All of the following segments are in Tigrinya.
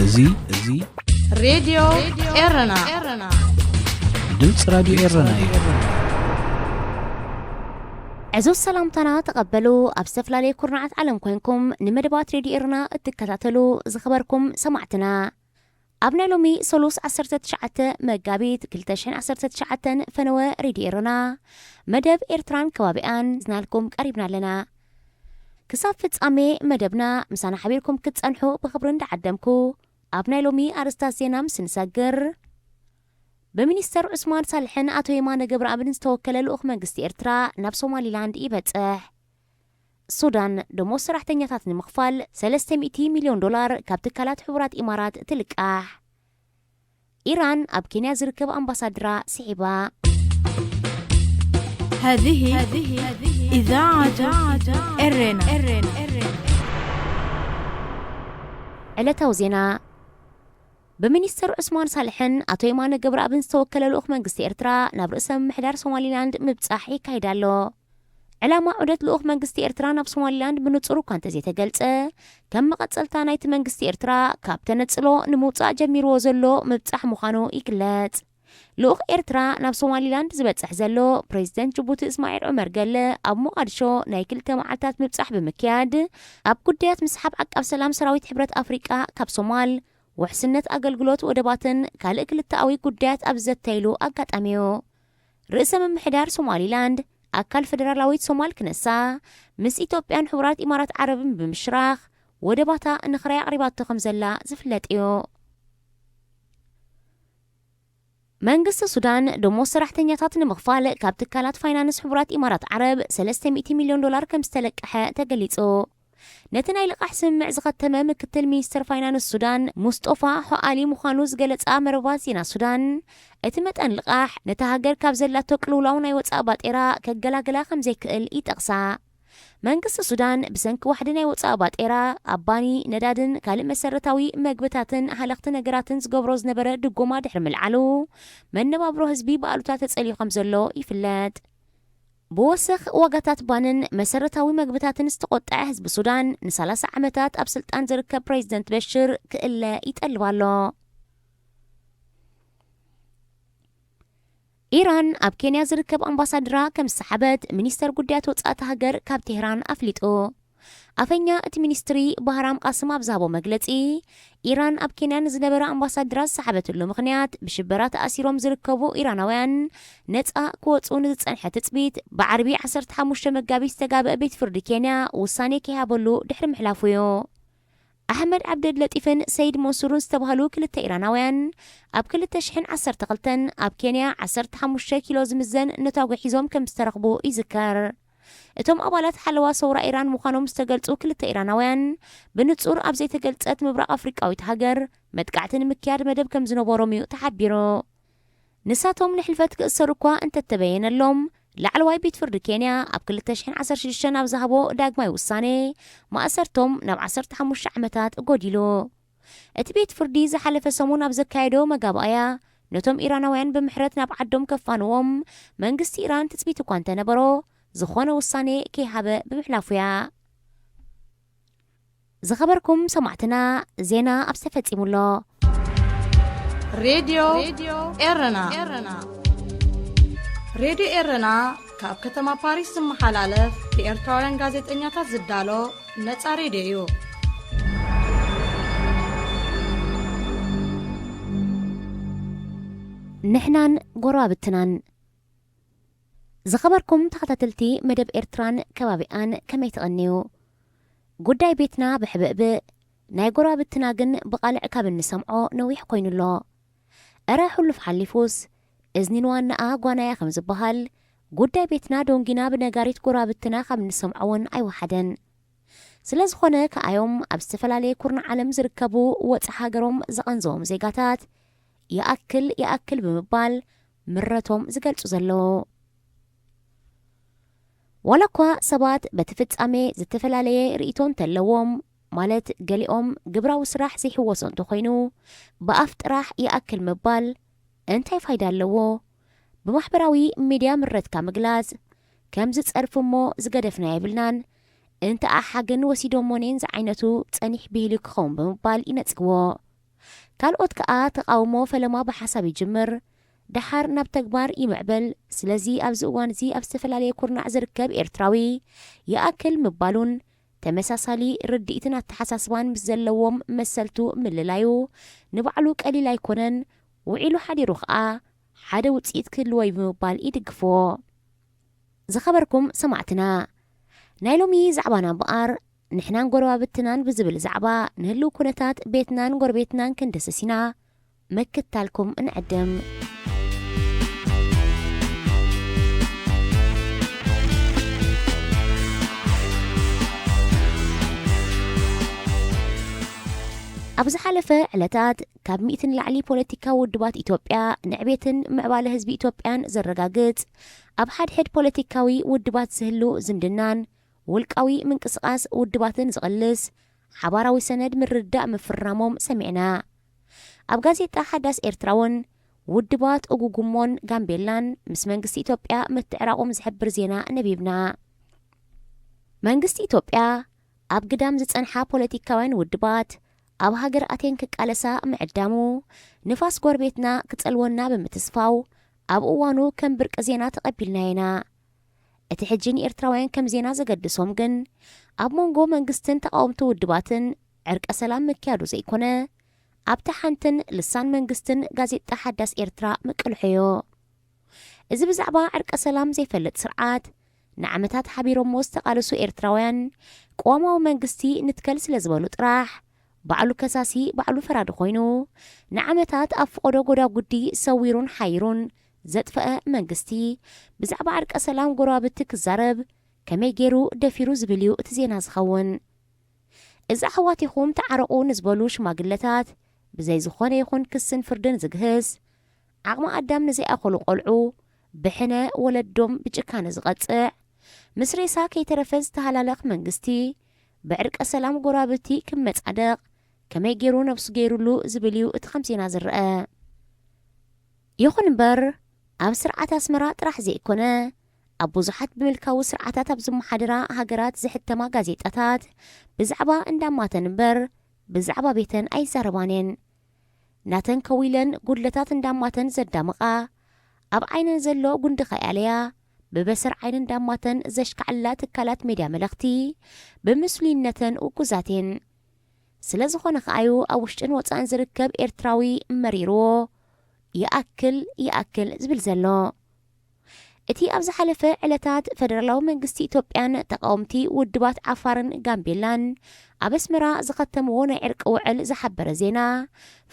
እዚ እዚ ሬድዮ ኤረና ድምፂ ራዲዮ ኤረና እዩ። ዕዙዝ ሰላምታና ተቐበሉ። ኣብ ዝተፈላለየ ኩርናዓት ዓለም ኮይንኩም ንመደባት ሬድዮ ኤረና እትከታተሉ ዝኸበርኩም ሰማዕትና፣ ኣብ ናይ ሎሚ ሰሉስ ዓሰርተ ትሽዓተ መጋቢት ክልተ ሽሕን ዓሰርተ ትሽዓተን ፈነወ ሬድዮ ኤረና መደብ ኤርትራን ከባቢኣን ዝናልኩም ቀሪብና ኣለና። ክሳብ ፍጻሜ መደብና ምሳና ሓቢርኩም ክትጸንሑ ብኽብሪ እንዳዓደምኩ፣ ኣብ ናይ ሎሚ ኣርእስታት ዜና ምስ ንሰግር፣ ብሚኒስተር ዑስማን ሳልሕን ኣቶ የማነ ገብረኣብን ዝተወከለ ልኡኽ መንግስቲ ኤርትራ ናብ ሶማሊላንድ ይበጽሕ። ሱዳን ደሞዝ ሰራሕተኛታት ንምኽፋል ሰለስተ ሚእቲ ሚልዮን ዶላር ካብ ትካላት ሕቡራት ኢማራት ትልቃሕ። ኢራን ኣብ ኬንያ ዝርከብ ኣምባሳድራ ስሒባ። هذه إذاعة إرنا. ዕለታዊ ዜና። ብሚኒስተር ዑስማን ሳልሕን ኣቶ የማነ ገብረኣብን ዝተወከለ ልኡኽ መንግስቲ ኤርትራ ናብ ርእሰ ምምሕዳር ሶማሊላንድ ምብጻሕ ይካየድ ኣሎ። ዕላማ ዑደት ልኡኽ መንግስቲ ኤርትራ ናብ ሶማሊላንድ ብንጹር እኳ እንተዘይተገልጸ፣ ከም መቐጸልታ ናይቲ መንግስቲ ኤርትራ ካብ ተነጽሎ ንምውጻእ ጀሚርዎ ዘሎ ምብጻሕ ምዃኑ ይግለጽ። ልኡኽ ኤርትራ ናብ ሶማሊላንድ ዝበጽሕ ዘሎ፣ ፕሬዚደንት ጅቡቲ እስማዒል ዑመር ገለ ኣብ ሞቓድሾ ናይ ክልተ መዓልታት ምብጻሕ ብምክያድ፣ ኣብ ጉዳያት ምስሓብ ዓቃብ ሰላም ሰራዊት ሕብረት ኣፍሪቃ ካብ ሶማል፣ ውሕስነት ኣገልግሎት ወደባትን ካልእ ክልተኣዊ ጉዳያት ኣብ ዝዘተይሉ ኣጋጣሚ እዩ። ርእሰ ምምሕዳር ሶማሊላንድ፣ ኣካል ፈደራላዊት ሶማል ክነሳ፣ ምስ ኢትዮጵያን ሕቡራት ኢማራት ዓረብን ብምሽራኽ ወደባታ ንኽራይ ኣቕሪባቶ ከም ዘላ ዝፍለጥ እዩ። መንግስቲ ሱዳን ደሞዝ ሰራሕተኛታት ንምኽፋል ካብ ትካላት ፋይናንስ ሕቡራት ኢማራት ዓረብ ሰለስተ ሚእቲ ሚልዮን ዶላር ከም ዝተለቀሐ ተገሊጹ። ነቲ ናይ ልቓሕ ስምምዕ ዝኸተመ ምክትል ሚኒስተር ፋይናንስ ሱዳን ሙስጦፋ ሖኣሊ ምዃኑ ዝገለጻ መርበባት ዜና ሱዳን፣ እቲ መጠን ልቓሕ ነታ ሃገር ካብ ዘላቶ ቅልውላው ናይ ወጻኢ ባጤራ ከገላግላ ከም ዘይክእል ይጠቕሳ። መንግስቲ ሱዳን ብሰንኪ ዋሕዲ ናይ ወጻኢ ባጤራ ኣብ ባኒ፣ ነዳድን ካልእ መሰረታዊ መግብታትን ሃለኽቲ ነገራትን ዝገብሮ ዝነበረ ድጎማ ድሕሪ ምልዓሉ፣ መነባብሮ ህዝቢ ብኣሉታ ተጸልዩ ከም ዘሎ ይፍለጥ። ብወሰኽ ዋጋታት ባንን መሰረታዊ መግብታትን ዝተቖጥዐ ህዝቢ ሱዳን፣ ንሰላሳ ዓመታት ኣብ ስልጣን ዝርከብ ፕሬዚደንት በሽር ክእለ ይጠልብ ኣሎ። ኢራን ኣብ ኬንያ ዝርከብ ኣምባሳድራ ከም ዝሰሓበት ሚኒስተር ጉዳያት ወጻኢ እታ ሃገር ካብ ቴህራን ኣፍሊጡ። ኣፈኛ እቲ ሚኒስትሪ ባህራም ቃስም ኣብ ዝሃቦ መግለጺ፣ ኢራን ኣብ ኬንያ ንዝነበረ ኣምባሳድራ ዝሰሓበትሉ ምኽንያት፣ ብሽበራ ተኣሲሮም ዝርከቡ ኢራናውያን ነጻ ክወጹ ንዝጸንሐ ትጽቢት፣ ብዓርቢ ዓሰርተ ሓሙሽተ መጋቢት ዝተጋብአ ቤት ፍርዲ ኬንያ ውሳኔ ከይሃበሉ ድሕሪ ምሕላፉ እዩ። ኣሕመድ ዓብደል ለጢፍን ሰይድ መንሱርን ዝተባህሉ ክልተ ኢራናውያን፣ ኣብ ክልተ ሽሕን ዓሰርተ ክልተን ኣብ ኬንያ ዓሰርተ ሓሙሽተ ኪሎ ዝምዘን ነታጒ ሒዞም ከም ዝተረኽቡ ይዝከር። እቶም ኣባላት ሓለዋ ሰውራ ኢራን ምዃኖም ዝተገልጹ ክልተ ኢራናውያን፣ ብንጹር ኣብ ዘይተገልጸት ምብራቕ ኣፍሪቃዊት ሃገር መጥቃዕቲ ንምክያድ መደብ ከም ዝነበሮም እዩ ተሓቢሩ። ንሳቶም ንሕልፈት ክእሰሩ እኳ እንተተበየነሎም፣ ላዕለዋይ ቤት ፍርዲ ኬንያ ኣብ ክልተ ሽሕን ዓሰርተ ሽዱሽተን ኣብ ዝሃቦ ዳግማይ ውሳኔ፣ ማእሰርቶም ናብ ዓሰርተ ሓሙሽተ ዓመታት ጎዲሉ። እቲ ቤት ፍርዲ ዝሓለፈ ሰሙን ኣብ ዘካየዶ መጋባእያ፣ ነቶም ኢራናውያን ብምሕረት ናብ ዓዶም ከፋንዎም መንግስቲ ኢራን ትጽቢት እኳ እንተነበሮ፣ ዝኾነ ውሳኔ ከይሃበ ብምሕላፉ እያ። ዝኸበርኩም ሰማዕትና፣ ዜና ኣብ ተፈጺሙ ኣሎ። ሬድዮ ኤረና። ሬድዮ ኤረና ካብ ከተማ ፓሪስ ዝመሓላለፍ ብኤርትራውያን ጋዜጠኛታት ዝዳሎ ነጻ ሬድዮ እዩ። ንሕናን ጎረባብትናን። ዝኸበርኩም ተኸታተልቲ መደብ ኤርትራን ከባቢኣን፣ ከመይ ትቐንዩ? ጉዳይ ቤትና ብሕብእብእ፣ ናይ ጎረባብትና ግን ብቓልዕ ካብ እንሰምዖ ነዊሕ ኮይኑ ኣሎ። እረ ሕሉፍ ሓሊፉስ፣ እዝኒ ንዋናኣ ጓናያ ከም ዝበሃል፣ ጉዳይ ቤትና ዶንጊና ብነጋሪት ጎረባብትና ካብ እንሰምዖ እውን ኣይወሓደን። ስለ ዝኾነ ከኣዮም ኣብ ዝተፈላለየ ኩርናዕ ዓለም ዝርከቡ ወጻኢ ሃገሮም ዝቐንዘዎም ዜጋታት ይኣክል ይኣክል ብምባል ምረቶም ዝገልጹ ዘለዉ። ዋላ እኳ ሰባት በቲ ፍጻሜ ዝተፈላለየ ርእይቶ እንተለዎም፣ ማለት ገሊኦም ግብራዊ ስራሕ ዘይሕወሶ እንተኾይኑ፣ ብኣፍ ጥራሕ ይኣክል ምባል እንታይ ፋይዳ ኣለዎ? ብማሕበራዊ ሚድያ ምረትካ ምግላጽ፣ ከም ዝጸርፍ እሞ ዝገደፍና የብልናን፣ እንተ ኣሓ ግን ወሲዶሞኔን ዝዓይነቱ ጸኒሕ ብሂሉ ክኸውን ብምባል ይነጽግዎ። ካልኦት ከኣ ተቓውሞ ፈለማ ብሓሳብ ይጅምር፣ ደሓር ናብ ተግባር ይምዕብል። ስለዚ ኣብዚ እዋን እዚ ኣብ ዝተፈላለየ ኩርናዕ ዝርከብ ኤርትራዊ ይኣክል ምባሉን ተመሳሳሊ ርድኢትን ኣተሓሳስባን ምስ ዘለዎም መሰልቱ ምልላዩ ንባዕሉ ቀሊል ኣይኮነን። ውዒሉ ሓዲሩ ከኣ ሓደ ውጽኢት ክህልዎ እዩ ብምባል ይድግፍዎ። ዝኸበርኩም ሰማዕትና፣ ናይ ሎሚ ዛዕባና እምበኣር ንሕናን ጎረባብትናን ብዝብል ዛዕባ ንህልው ኩነታት ቤትናን ጎረቤትናን ክንድስስ ኢና። ምክታልኩም እንዕድም። ኣብ ዝሓለፈ ዕለታት ካብ ሚእቲ ንላዕሊ ፖለቲካዊ ውድባት ኢትዮጵያ ንዕቤትን ምዕባለ ህዝቢ ኢትዮጵያን ዘረጋግጽ፣ ኣብ ሓድሕድ ፖለቲካዊ ውድባት ዝህሉ ዝምድናን ውልቃዊ ምንቅስቓስ ውድባትን ዝቕልስ ሓባራዊ ሰነድ ምርድዳእ ምፍራሞም ሰሚዕና። ኣብ ጋዜጣ ሓዳስ ኤርትራ እውን ውድባት ኡጉጉሞን ጋምቤላን ምስ መንግስቲ ኢትዮጵያ ምትዕራቖም ዝሕብር ዜና ነቢብና። መንግስቲ ኢትዮጵያ ኣብ ግዳም ዝጸንሓ ፖለቲካውያን ውድባት ኣብ ሃገር ኣትየን ክቃለሳ ምዕዳሙ፣ ንፋስ ጎረቤትና ክጸልወና ብምትስፋው፣ ኣብ እዋኑ ከም ብርቂ ዜና ተቐቢልናዮ ኢና። እቲ ሕጂ ንኤርትራውያን ከም ዜና ዘገድሶም ግን፣ ኣብ መንጎ መንግስትን ተቓወምቲ ውድባትን ዕርቀ ሰላም ምክያዱ ዘይኮነ፣ ኣብታ ሓንትን ልሳን መንግስትን ጋዜጣ ሓዳስ ኤርትራ ምቅልሖዮ። እዚ ብዛዕባ ዕርቀ ሰላም ዘይፈልጥ ስርዓት፣ ንዓመታት ሓቢሮሞ ዝተቓለሱ ኤርትራውያን፣ ቅዋማዊ መንግስቲ ንትከል ስለ ዝበሉ ጥራሕ፣ ባዕሉ ከሳሲ ባዕሉ ፈራዲ ኮይኑ፣ ንዓመታት ኣብ ፈቐዶ ጎዳጉዲ ሰዊሩን ሓይሩን ዘጥፈአ መንግስቲ፣ ብዛዕባ ዕርቀ ሰላም ጎረባብቲ ክዛረብ ከመይ ገይሩ ደፊሩ ዝብል እዩ እቲ ዜና ዝኸውን። እዚ ኣሕዋት ኢኹም ተዓረቑ ንዝበሉ ሽማግለታት ብዘይ ዝኾነ ይኹን ክስን ፍርድን ዝግህስ፣ ዓቕሚ ኣዳም ንዘይኣኸሉ ቆልዑ ብሕነ ወለዶም ብጭካነ ዝቐጽዕ፣ ምስ ሬሳ ከይተረፈ ዝተሃላለኽ መንግስቲ፣ ብዕርቀ ሰላም ጎረባብቲ ክመጻደቕ ከመይ ገይሩ ነብሱ ገይሩሉ ዝብል እዩ እቲ ከም ዜና ዝረአ። ይኹን እምበር፣ ኣብ ስርዓት ኣስመራ ጥራሕ ዘይኮነ፣ ኣብ ብዙሓት ብምልካዊ ስርዓታት ኣብ ዝመሓደራ ሃገራት ዝሕተማ ጋዜጣታት ብዛዕባ እንዳማተን እምበር ብዛዕባ ቤተን ኣይዛረባን እየን። ናተን ከዊለን ጉድለታት እንዳማተን ዘዳምቓ፣ ኣብ ዓይነን ዘሎ ጉንዲ ከይኣለያ ብበሰር ዓይኒ እንዳማተን ዘሽካዕላ ትካላት ሜድያ መለኽቲ ብምስሉይነተን ውጉዛት እየን። ስለ ዝኾነ ከኣዩ ኣብ ውሽጥን ወጻእን ዝርከብ ኤርትራዊ መሪርዎ ይኣክል ይኣክል ዝብል ዘሎ። እቲ ኣብ ዝሓለፈ ዕለታት ፈደራላዊ መንግስቲ ኢትዮጵያን ተቃወምቲ ውድባት ዓፋርን ጋምቤላን ኣብ ኣስመራ ዝኸተምዎ ናይ ዕርቂ ውዕል ዝሓበረ ዜና፣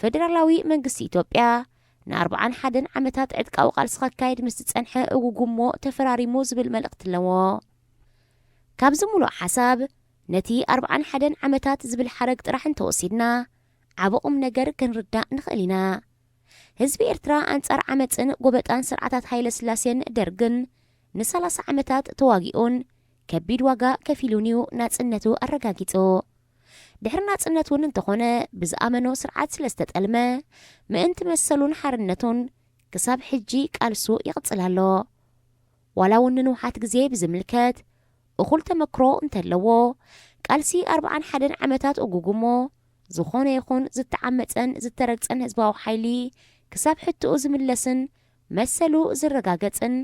ፈደራላዊ መንግስቲ ኢትዮጵያ ንኣርብዓን ሓደን ዓመታት ዕጥቃዊ ቃልሲ ከካይድ ምስ ዝጸንሐ እጉጉሞ ተፈራሪሙ ዝብል መልእኽቲ ኣለዎ። ካብዚ ሙሉእ ሓሳብ ነቲ ኣርብዓን ሓደን ዓመታት ዝብል ሓረግ ጥራሕ እንተወሲድና ዓቢ ቁም ነገር ክንርዳእ ንኽእል ኢና። ህዝቢ ኤርትራ ኣንጻር ዓመጽን ጎበጣን ስርዓታት ሃይለ ስላሴን ደርግን ንሰላሳ ዓመታት ተዋጊኡን ከቢድ ዋጋ ከፊሉን እዩ ናጽነቱ ኣረጋጊጹ። ድሕሪ ናጽነት እውን እንተኾነ ብዝኣመኖ ስርዓት ስለ ዝተጠልመ ምእንቲ መሰሉን ሓርነቱን ክሳብ ሕጂ ቃልሱ ይቕጽል ኣሎ። ዋላ እውን ንንውሓት ግዜ ብዝምልከት እኹል ተመክሮ እንተለዎ፣ ቃልሲ ኣርብዓን ሓደን ዓመታት እጉጉሞ ዝኾነ ይኹን ዝተዓመጸን ዝተረግጸን ህዝባዊ ሓይሊ ክሳብ ሕትኡ ዝምለስን መሰሉ ዝረጋገጽን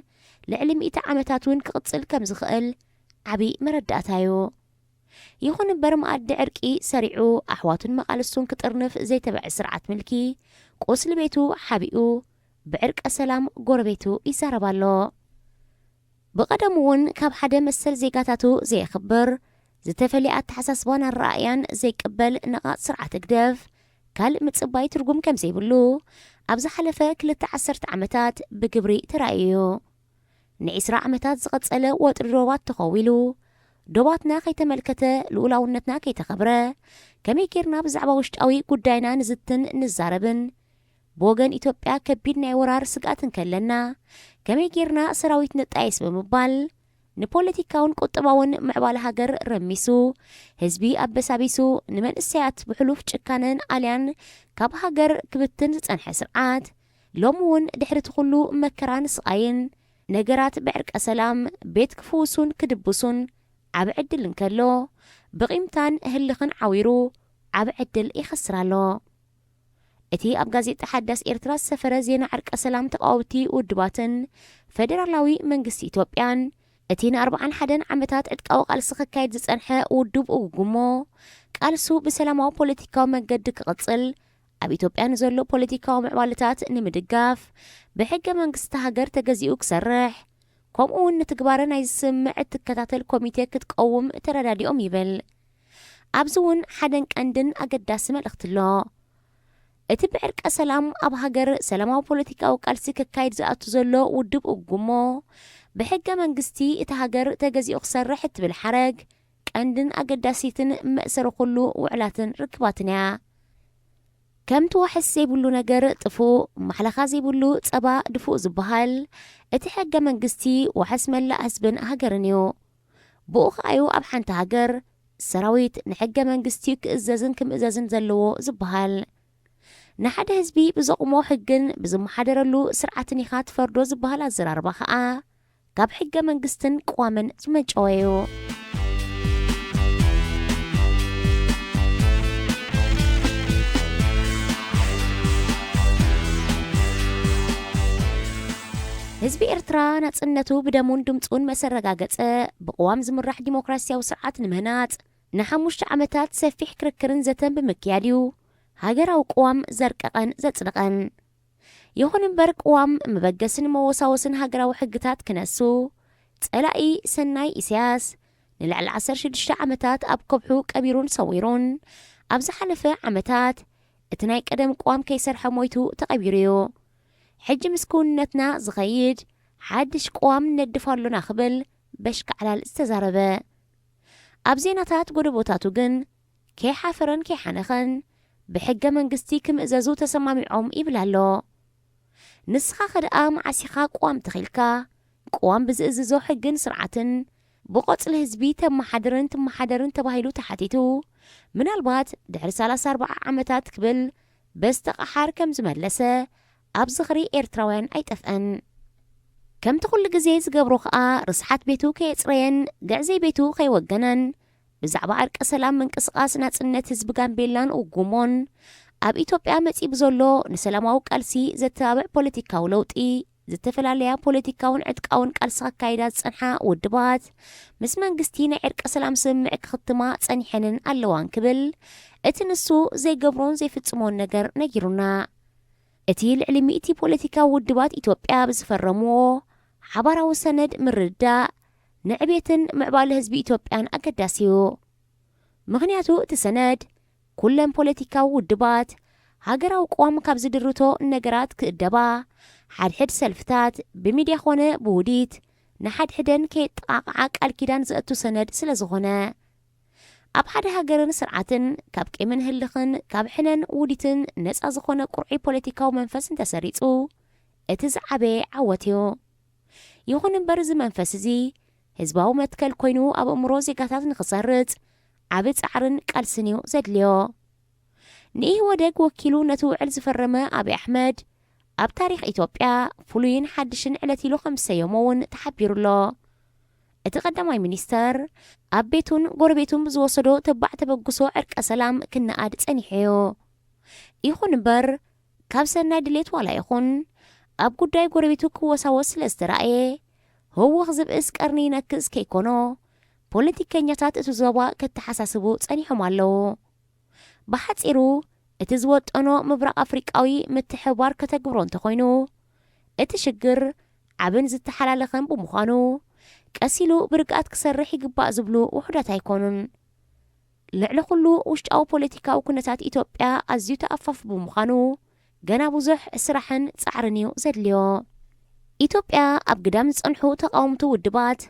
ልዕሊ ሚእቲ ዓመታት እውን ክቕጽል ከም ዝኽእል ዓቢ መረዳእታ እዩ። ይኹን እምበር መኣዲ ዕርቂ ሰሪዑ ኣሕዋቱን መቓልስቱን ክጥርንፍ ዘይተበዐ ስርዓት ምልኪ ቁስሊ ቤቱ ሓቢኡ ብዕርቀ ሰላም ጎረቤቱ ይዛረብ ኣሎ። ብቐደሙ እውን ካብ ሓደ መሰል ዜጋታቱ ዘየኽብር፣ ዝተፈልየ ኣተሓሳስባን ኣረኣእያን ዘይቅበል ነቓጽ ስርዓት ህግደፍ ካልእ ምጽባይ ትርጉም ከም ዘይብሉ ኣብ ዝሓለፈ ክልተ ዓሰርተ ዓመታት ብግብሪ ተራእዩ እዩ። ንዒስራ ዓመታት ዝቐጸለ ወጥሪ ዶባት ተኸዊሉ፣ ዶባትና ከይተመልከተ፣ ልኡላውነትና ከይተኸብረ፣ ከመይ ጌርና ብዛዕባ ውሽጣዊ ጉዳይና ንዝትን ንዛረብን፣ ብወገን ኢትዮጵያ ከቢድ ናይ ወራር ስግኣት እንከለና፣ ከመይ ጌርና ሰራዊት ንጣየስ ብምባል፣ ንፖለቲካውን ቁጠባውን ምዕባለ ሃገር ረሚሱ፣ ህዝቢ ኣበሳቢሱ፣ ንመንእሰያት ብሕሉፍ ጭካነን ኣልያን ካብ ሃገር ክብትን ዝጸንሐ ስርዓት፣ ሎሚ እውን ድሕሪ እቲ ኩሉ መከራን ስቓይን፣ ነገራት ብዕርቀ ሰላም ቤት ክፍውሱን ክድብሱን ዓቢ ዕድል እንከሎ፣ ብቒምታን ህልኽን ዓዊሩ ዓቢ ዕድል ይኸስር ኣሎ። እቲ ኣብ ጋዜጣ ሓዳስ ኤርትራ ዝሰፈረ ዜና ዕርቀ ሰላም ተቓወምቲ ውድባትን ፈደራላዊ መንግስቲ ኢትዮጵያን፣ እቲ ን41 ዓመታት ዕጥቃዊ ቃልሲ ክካየድ ዝጸንሐ ውዱብ እጉሞ፣ ቃልሱ ብሰላማዊ ፖለቲካዊ መገዲ ክቕጽል፣ ኣብ ኢትዮጵያ ንዘሎ ፖለቲካዊ ምዕባለታት ንምድጋፍ፣ ብሕገ መንግስቲ ሃገር ተገዚኡ ክሰርሕ፣ ከምኡ እውን ንትግባረ ናይዚ ስምምዕ እትከታተል ኮሚቴ ክትቀውም ተረዳዲኦም ይብል። ኣብዚ እውን ሓደን ቀንድን ኣገዳሲ መልእኽቲ ኣሎ። እቲ ብዕርቀ ሰላም ኣብ ሃገር ሰላማዊ ፖለቲካዊ ቃልሲ ክካየድ ዝኣቱ ዘሎ ውድብ እጉሞ፣ ብሕገ መንግስቲ እቲ ሃገር ተገዚኡ ክሰርሕ እትብል ሓረግ ቀንድን ኣገዳሲትን መእሰሪ ኩሉ ውዕላትን ርክባትን እያ። ከምቲ ዋሕስ ዘይብሉ ነገር ጥፉእ፣ ማሕለኻ ዘይብሉ ጸባ ድፉእ ዝበሃል፣ እቲ ሕገ መንግስቲ ዋሕስ መላእ ህዝብን ሃገርን እዩ። ብኡ ከኣዩ ኣብ ሓንቲ ሃገር ሰራዊት ንሕገ መንግስቲ ክእዘዝን ክምእዘዝን ዘለዎ ዝበሃል። ንሓደ ህዝቢ ብዘቑሞ ሕግን ብዝመሓደረሉ ስርዓትን ኢኻ ትፈርዶ ዝበሃል ኣዘራርባ ከኣ ካብ ሕገ መንግስትን ቅዋምን ዝመንጨወ እዩ። ህዝቢ ኤርትራ ናጽነቱ ብደሙን ድምጹን መሰረጋገጸ፣ ብቅዋም ዝምራሕ ዲሞክራሲያዊ ስርዓት ንምህናጽ ንሓሙሽተ ዓመታት ሰፊሕ ክርክርን ዘተን ብምክያድ እዩ ሃገራዊ ቅዋም ዘርቀቐን ዘጽደቐን። ይኹን እምበር ቅዋም መበገስን መወሳወስን ሃገራዊ ሕግታት ክነሱ፣ ጸላኢ ሰናይ ኢሳያስ ንልዕሊ ዓሰርተ ሽዱሽተ ዓመታት ኣብ ከብሑ ቀቢሩን ሰዊሩን፣ ኣብ ዝሓለፈ ዓመታት እቲ ናይ ቀደም ቅዋም ከይሰርሐ ሞይቱ ተቐቢሩ እዩ። ሕጂ ምስ ክውንነትና ዝኸይድ ሓድሽ ቅዋም ነድፍ ኣሎና ክብል በሽካዕላል ዝተዛረበ። ኣብ ዜናታት ጎደቦታቱ ግን ከይሓፈረን ከይሓነኸን ብሕገ መንግስቲ ክምእዘዙ ተሰማሚዖም ይብል ኣሎ። ንስኻ ከደኣ መዓስ ኢኻ ቅዋም ተኺልካ? ቅዋም ብዝእዝዞ ሕግን ስርዓትን ብቆጽሊ ህዝቢ ተመሓድርን ትመሓደርን ተባሂሉ ተሓቲቱ፣ ምናልባት ድሕሪ ሰላሳ ኣርባዓ ዓመታት ክብል በስተቐሓር ከም ዝመለሰ ኣብ ዝኽሪ ኤርትራውያን ኣይጠፍአን። ከምቲ ኩሉ ግዜ ዝገብሮ ከኣ ርስሓት ቤቱ ከየጽረየን ግዕዘይ ቤቱ ከይወገነን ብዛዕባ ዕርቀ ሰላም ምንቅስቓስ ናጽነት ህዝቢ ጋምቤላን ኡጉሞን ኣብ ኢትዮጵያ መጺእ ብዘሎ ንሰላማዊ ቃልሲ ዘተባብዕ ፖለቲካዊ ለውጢ ዝተፈላለያ ፖለቲካውን ዕጥቃውን ቃልሲ ከካይዳ ዝጸንሓ ውድባት ምስ መንግስቲ ናይ ዕርቀ ሰላም ስምምዕ ክኽትማ ጸኒሐንን ኣለዋን ክብል እቲ ንሱ ዘይገብሮን ዘይፍጽሞን ነገር ነጊሩና። እቲ ልዕሊ ሚእቲ ፖለቲካዊ ውድባት ኢትዮጵያ ብዝፈረምዎ ሓባራዊ ሰነድ ምርድዳእ ንዕቤትን ምዕባለ ህዝቢ ኢትዮጵያን ኣገዳሲ እዩ። ምኽንያቱ እቲ ሰነድ ኩለን ፖለቲካዊ ውድባት ሃገራዊ ቅዋም ካብ ዝድርቶ ነገራት ክእደባ፣ ሓድሕድ ሰልፍታት ብሚድያ ኾነ ብውዲት ንሓድሕደን ከየጠቓቕዓ ቃል ኪዳን ዘእቱ ሰነድ ስለ ዝኾነ፣ ኣብ ሓደ ሃገርን ስርዓትን ካብ ቂምን ህልኽን ካብ ሕነን ውዲትን ነጻ ዝኾነ ቁርዒ ፖለቲካዊ መንፈስ እንተሰሪጹ፣ እቲ ዝዓበየ ዓወት እዩ። ይኹን እምበር እዚ መንፈስ እዚ ህዝባዊ መትከል ኮይኑ ኣብ ኣእምሮ ዜጋታት ንኽሰርጽ ዓቢ ጻዕርን ቃልስን እዩ ዘድልዮ። ንኢህወደግ ወኪሉ ነቲ ውዕል ዝፈረመ ኣብይ ኣሕመድ፣ ኣብ ታሪኽ ኢትዮጵያ ፍሉይን ሓድሽን ዕለት ኢሉ ከም ዝሰየሞ እውን ተሓቢሩ ኣሎ። እቲ ቀዳማይ ሚኒስተር፣ ኣብ ቤቱን ጎረቤቱን ብዝወሰዶ ተባዕ ተበግሶ ዕርቀ ሰላም ክነኣድ ጸኒሑ እዩ። ይኹን እምበር፣ ካብ ሰናይ ድሌት ዋላ ይኹን፣ ኣብ ጉዳይ ጎረቤቱ ክወሳወስ ስለ ዝተራእየ፣ ህውኽ ዝብእስ ቀርኒ ይነክስ ከይኮኖ፣ ፖለቲከኛታት እቲ ዞባ ከተሓሳስቡ ጸኒሖም ኣለዉ። ብሓጺሩ፣ እቲ ዝወጠኖ ምብራቕ ኣፍሪቃዊ ምትሕብባር ከተግብሮ እንተኾይኑ፣ እቲ ሽግር ዓብን ዝተሓላለኸን ብምዃኑ፣ ቀስ ኢሉ ብርግኣት ክሰርሕ ይግባእ ዝብሉ ውሑዳት ኣይኮኑን። ልዕሊ ኩሉ፣ ውሽጣዊ ፖለቲካዊ ኩነታት ኢትዮጵያ ኣዝዩ ተኣፋፊ ብምዃኑ፣ ገና ብዙሕ ስራሕን ጻዕርን እዩ ዘድልዮ። ኢትዮጵያ ኣብ ግዳም ዝጸንሑ ተቓወምቲ ውድባት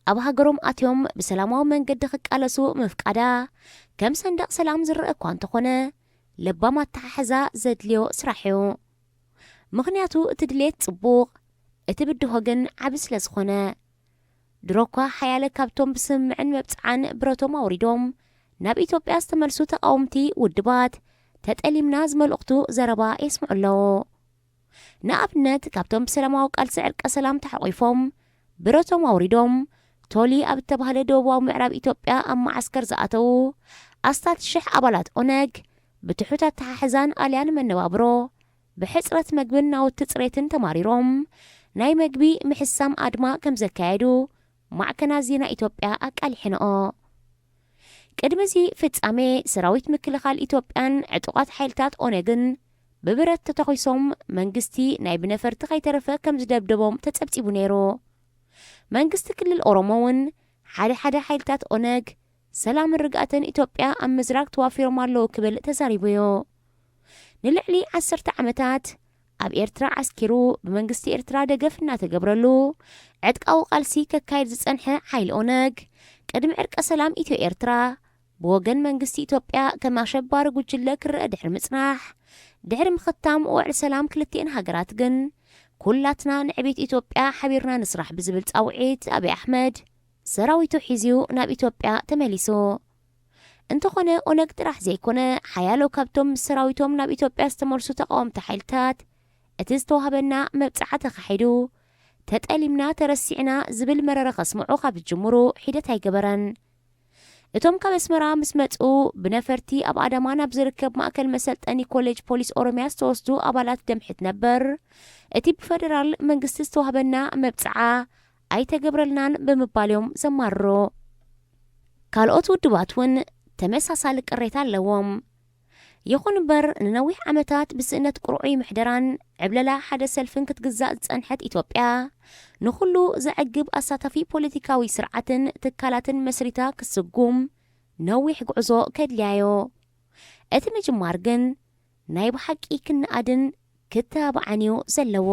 ኣብ ሃገሮም ኣትዮም ብሰላማዊ መንገዲ ክቃለሱ ምፍቃዳ ከም ሰንደቕ ሰላም ዝረአ እኳ እንተኾነ፣ ለባም ኣተሓሕዛ ዘድልዮ ስራሕ እዩ። ምኽንያቱ እቲ ድሌት ጽቡቕ፣ እቲ ብድሆ ግን ዓቢ ስለ ዝኾነ። ድሮ እኳ ሓያለ ካብቶም ብስምምዕን መብጽዓን ብረቶም ኣውሪዶም ናብ ኢትዮጵያ ዝተመልሱ ተቓወምቲ ውድባት ተጠሊምና ዝመልእኽቱ ዘረባ የስምዑ ኣለዉ። ንኣብነት፣ ካብቶም ብሰላማዊ ቃልሲ ዕርቀ ሰላም ተሓቒፎም ብረቶም ኣውሪዶም ቶሊ ኣብ እተባህለ ደቡባዊ ምዕራብ ኢትዮጵያ ኣብ መዓስከር ዝኣተዉ ኣስታት ሽሕ ኣባላት ኦነግ ብትሑት ኣተሓሕዛን ኣልያን መነባብሮ፣ ብሕጽረት መግብን ናውቲ ጽሬትን ተማሪሮም ናይ መግቢ ምሕሳም ኣድማ ከም ዘካየዱ ማዕከናት ዜና ኢትዮጵያ ኣቃሊሐንኦ። ቅድሚ እዚ ፍጻሜ፣ ሰራዊት ምክልኻል ኢትዮጵያን ዕጡቓት ሓይልታት ኦነግን ብብረት ተተኺሶም፣ መንግስቲ ናይ ብነፈርቲ ከይተረፈ ከም ዝደብደቦም ተጸብጺቡ ነይሩ። መንግስቲ ክልል ኦሮሞ እውን ሓደ ሓደ ሓይልታት ኦነግ ሰላምን ርግኣትን ኢትዮጵያ ኣብ ምዝራግ ተዋፊሮም ኣለዉ ክብል ተዛሪቡ'ዩ። ንልዕሊ ዓሰርተ ዓመታት ኣብ ኤርትራ ዓስኪሩ ብመንግስቲ ኤርትራ ደገፍ እናተገብረሉ ዕጥቃዊ ቃልሲ ከካይድ ዝጸንሐ ሓይሊ ኦነግ፣ ቅድሚ ዕርቀ ሰላም ኢትዮ ኤርትራ ብወገን መንግስቲ ኢትዮጵያ ከም ኣሸባሪ ጉጅለ ክረአ ድሕሪ ምጽናሕ፣ ድሕሪ ምኽታም ውዕል ሰላም ክልቲኤን ሃገራት ግን፣ ኩላትና ንዕቤት ኢትዮጵያ ሓቢርና ንስራሕ ብዝብል ጻውዒት፣ ኣብይ ኣሕመድ ሰራዊቱ ሒዙ ናብ ኢትዮጵያ ተመሊሱ። እንተኾነ፣ ኦነግ ጥራሕ ዘይኮነ፣ ሓያሎ ካብቶም ምስ ሰራዊቶም ናብ ኢትዮጵያ ዝተመልሱ ተቃወምቲ ሓይልታት፣ እቲ ዝተዋህበና መብጽዓ ተኻሒዱ፣ ተጠሊምና፣ ተረሲዕና ዝብል መረረ ከስምዑ ካብ ዝጅምሩ ሒደት ኣይገበረን። እቶም ካብ ኣስመራ ምስ መጹ፣ ብነፈርቲ ኣብ ኣዳማ ናብ ዝርከብ ማእከል መሰልጠኒ ኮሌጅ ፖሊስ ኦሮምያ ዝተወስዱ ኣባላት ደምሒት ነበር፣ እቲ ብፈደራል መንግስቲ ዝተዋህበና መብጽዓ ኣይተገብረልናን ብምባል እዮም ዘማርሩ። ካልኦት ውድባት እውን ተመሳሳሊ ቅሬታ ኣለዎም። ይኹን እምበር፣ ንነዊሕ ዓመታት ብስእነት ቁርዑይ ምሕደራን ዕብለላ ሓደ ሰልፍን ክትግዛእ ዝጸንሐት ኢትዮጵያ፣ ንኹሉ ዘዕግብ ኣሳታፊ ፖለቲካዊ ስርዓትን ትካላትን መስሪታ ክትስጉም ነዊሕ ጉዕዞ ከድልያዮ። እቲ ምጅማር ግን ናይ ብሓቂ ክንኣድን ክተባባዕን እዩ ዘለዎ።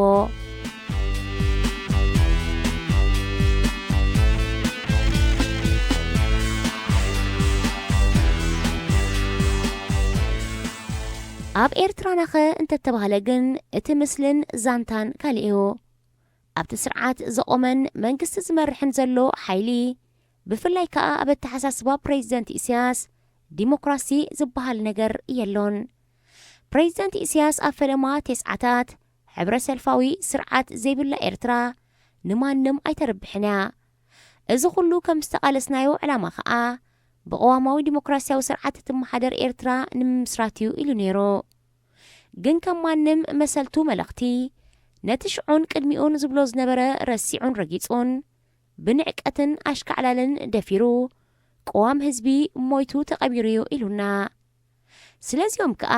ኣብ ኤርትራናኸ እንተተባህለ ግን እቲ ምስልን ዛንታን ካልእ እዩ። ኣብቲ ስርዓት ዘቖመን መንግስቲ ዝመርሕን ዘሎ ሓይሊ፣ ብፍላይ ከኣ ኣብ ኣተሓሳስባ ፕሬዚደንት ኢሳያስ፣ ዲሞክራሲ ዝበሃል ነገር የሎን። ፕሬዚደንት ኢሳያስ ኣብ ፈለማ ተስዓታት፣ ሕብረ ሰልፋዊ ስርዓት ዘይብላ ኤርትራ ንማንም ኣይተርብሕን እያ። እዚ ኩሉ ከም ዝተቓለስናዮ ዕላማ ከኣ፣ ብቕዋማዊ ዲሞክራሲያዊ ስርዓት እትመሓደር ኤርትራ ንምምስራት እዩ ኢሉ ነይሩ። ግን ከም ማንም መሰልቱ መለኽቲ፣ ነቲ ሽዑን ቅድሚኡን ዝብሎ ዝነበረ ረሲዑን ረጊጹን፣ ብንዕቀትን ኣሽካዕላልን ደፊሩ፣ ቅዋም ህዝቢ ሞይቱ ተቐቢሩ እዩ ኢሉና። ስለዚኦም ከኣ፣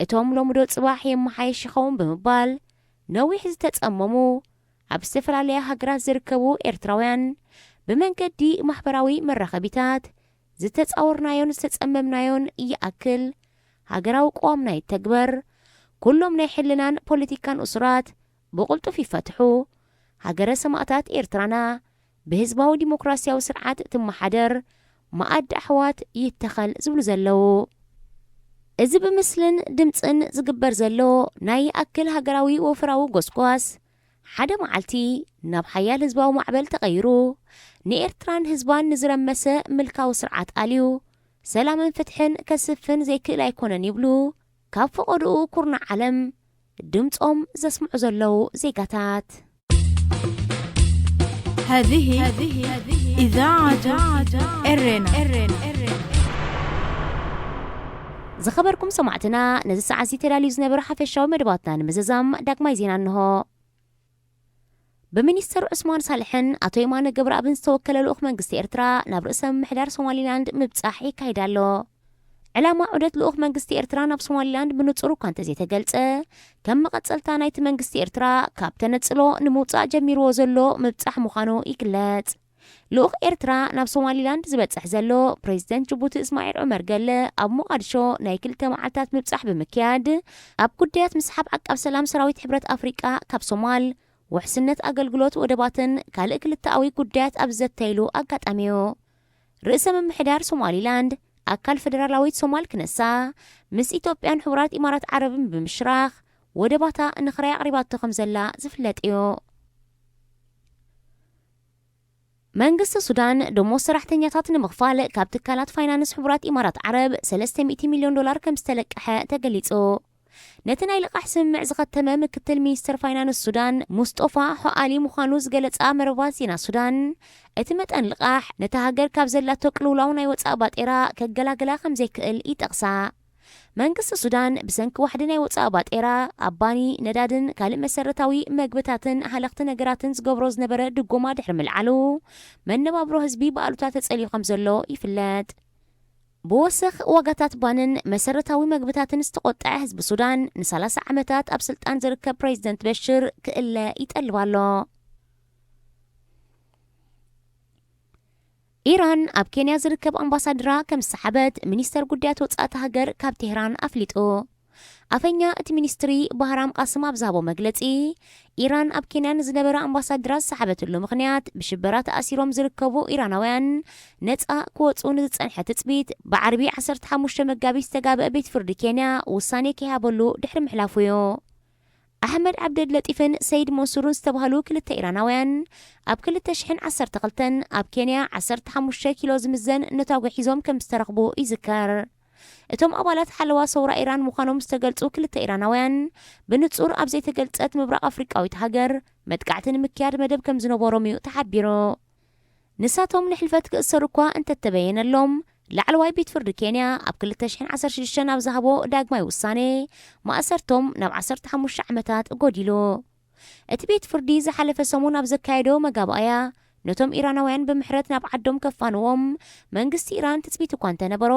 እቶም ሎምዶ ጽባሕ የመሓየሽ ይኸውን ብምባል ነዊሕ ዝተጸመሙ፣ ኣብ ዝተፈላለያ ሃገራት ዝርከቡ ኤርትራውያን፣ ብመንገዲ ማሕበራዊ መራኸቢታት ዝተጻወርናዮን ዝተጸመምናዮን ይኣክል፣ ሃገራዊ ቅዋምና ይተግበር፣ ኩሎም ናይ ሕልናን ፖለቲካን እሱራት ብቕልጡፍ ይፈትሑ፣ ሃገረ ሰማእታት ኤርትራና ብህዝባዊ ዲሞክራሲያዊ ስርዓት ትመሓደር፣ መኣዲ ኣሕዋት ይተኸል ዝብሉ ዘለዉ። እዚ ብምስልን ድምጽን ዝግበር ዘሎ ናይ ይኣክል ሃገራዊ ወፍራዊ ጎስጓስ፣ ሓደ መዓልቲ ናብ ሓያል ህዝባዊ ማዕበል ተቐይሩ፣ ንኤርትራን ህዝባን ንዝረመሰ ምልካዊ ስርዓት ኣልዩ፣ ሰላምን ፍትሕን ከስፍን ዘይክእል ኣይኮነን ይብሉ፣ ካብ ፈቐድኡ ኩርናዕ ዓለም ድምጾም ዘስምዑ ዘለዉ ዜጋታት። هذه إذاعة إرينا. ዝኸበርኩም ሰማዕትና፣ ነዚ ሰዓት እዚ ተዳልዩ ዝነበረ ሓፈሻዊ መደባትና ንምዝዛም ዳግማይ ዜና እንሆ። ብሚኒስተር ዑስማን ሳልሕን ኣቶ የማነ ገብረኣብን ዝተወከለ ልኡኽ መንግስቲ ኤርትራ ናብ ርእሰ ምምሕዳር ሶማሊላንድ ምብጻሕ ይካይድ ኣሎ። ዕላማ ዑደት ልኡኽ መንግስቲ ኤርትራ ናብ ሶማሊላንድ ብንጹር እኳ እንተዘይተገልጸ፣ ከም መቐጸልታ ናይቲ መንግስቲ ኤርትራ ካብ ተነጽሎ ንምውጻእ ጀሚርዎ ዘሎ ምብጻሕ ምዃኑ ይግለጽ። ልኡኽ ኤርትራ ናብ ሶማሊላንድ ዝበጽሕ ዘሎ፣ ፕሬዚደንት ጅቡቲ እስማዒል ዑመር ገለ ኣብ ሞቓድሾ ናይ ክልተ መዓልታት ምብጻሕ ብምክያድ፣ ኣብ ጉዳያት ምስሓብ ዓቃብ ሰላም ሰራዊት ሕብረት ኣፍሪቃ ካብ ሶማል፣ ውሕስነት ኣገልግሎት ወደባትን ካልእ ክልተኣዊ ጉዳያት ኣብ ዝዘተይሉ ኣጋጣሚ እዩ። ርእሰ ምምሕዳር ሶማሊላንድ፣ ኣካል ፈደራላዊት ሶማል ክነሳ፣ ምስ ኢትዮጵያን ሕቡራት ኢማራት ዓረብን ብምሽራኽ፣ ወደባታ ንኽራይ ኣቕሪባቶ ከም ዘላ ዝፍለጥ እዩ። መንግስቲ ሱዳን፣ ደሞዝ ሰራሕተኛታት ንምኽፋል ካብ ትካላት ፋይናንስ ሕቡራት ኢማራት ዓረብ ሰለስተ ሚእቲ ሚልዮን ዶላር ከም ዝተለቀሐ ተገሊጹ። ነቲ ናይ ልቓሕ ስምምዕ ዝኸተመ ምክትል ሚኒስተር ፋይናንስ ሱዳን፣ ሙስጦፋ ሖኣሊ ምዃኑ ዝገለጻ መርበባት ዜና ሱዳን፣ እቲ መጠን ልቓሕ ነታ ሃገር ካብ ዘላቶ ቅልውላው ናይ ወጻኢ ባጤራ ከገላግላ ከም ዘይክእል ይጠቕሳ። መንግስቲ ሱዳን ብሰንኪ ዋሕዲ ናይ ወጻኢ ባጤራ ኣብ ባኒ፣ ነዳድን ካልእ መሰረታዊ መግብታትን ሃለኽቲ ነገራትን ዝገብሮ ዝነበረ ድጎማ ድሕሪ ምልዓሉ፣ መነባብሮ ህዝቢ ብኣሉታ ተጸልዩ ከም ዘሎ ይፍለጥ። ብወሰኽ ዋጋታት ባንን መሰረታዊ መግብታትን ዝተቖጥዐ ህዝቢ ሱዳን፣ ን30 ዓመታት ኣብ ስልጣን ዝርከብ ፕሬዚደንት በሽር ክእለ ይጠልብ ኣሎ። ኢራን ኣብ ኬንያ ዝርከብ ኣምባሳድራ ከም ዝሰሓበት ሚኒስተር ጉዳያት ወጻኢ እታ ሃገር ካብ ቴህራን ኣፍሊጡ። ኣፈኛ እቲ ሚኒስትሪ ባህራም ቃስም ኣብ ዝሃቦ መግለጺ፣ ኢራን ኣብ ኬንያ ንዝነበረ ኣምባሳድራ ዝሰሓበትሉ ምኽንያት፣ ብሽበራ ተኣሲሮም ዝርከቡ ኢራናውያን ነጻ ክወጹ ንዝጸንሐ ትጽቢት፣ ብዓርቢ ዓሰርተ ሓሙሽተ መጋቢት ዝተጋብአ ቤት ፍርዲ ኬንያ ውሳኔ ከይሃበሉ ድሕሪ ምሕላፉ እዩ። ኣሕመድ ዓብደል ለጢፍን ሰይድ መንሱርን ዝተባህሉ ክልተ ኢራናውያን፣ ኣብ ክልተ ሽሕን ዓሰርተ ክልተን ኣብ ኬንያ ዓሰርተ ሓሙሽተ ኪሎ ዝምዘን ነታጒ ሒዞም ከም ዝተረኽቡ ይዝከር። እቶም ኣባላት ሓለዋ ሰውራ ኢራን ምዃኖም ዝተገልጹ ክልተ ኢራናውያን፣ ብንጹር ኣብ ዘይተገልጸት ምብራቕ ኣፍሪቃዊት ሃገር መጥቃዕቲ ንምክያድ መደብ ከም ዝነበሮም እዩ ተሓቢሩ። ንሳቶም ንሕልፈት ክእሰሩ እኳ እንተተበየነሎም፣ ላዕለዋይ ቤት ፍርዲ ኬንያ ኣብ ክልተ ሽሕን ዓሰርተ ሽዱሽተን ኣብ ዝሃቦ ዳግማይ ውሳኔ፣ ማእሰርቶም ናብ ዓሰርተ ሓሙሽተ ዓመታት ጎዲሉ። እቲ ቤት ፍርዲ ዝሓለፈ ሰሙን ኣብ ዘካየዶ መጋባእያ፣ ነቶም ኢራናውያን ብምሕረት ናብ ዓዶም ከፋንዎም መንግስቲ ኢራን ትጽቢት እኳ እንተነበሮ፣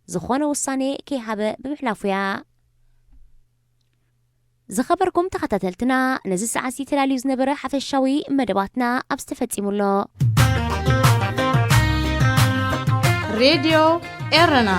ዝኾነ ውሳኔ ከይሃበ ብምሕላፉ እያ። ዝኸበርኩም ተኸታተልትና፣ ነዚ ሰዓት እዚ ተዳልዩ ዝነበረ ሓፈሻዊ መደባትና ኣብዚ ተፈጺሙ ኣሎ። ሬድዮ ኤረና።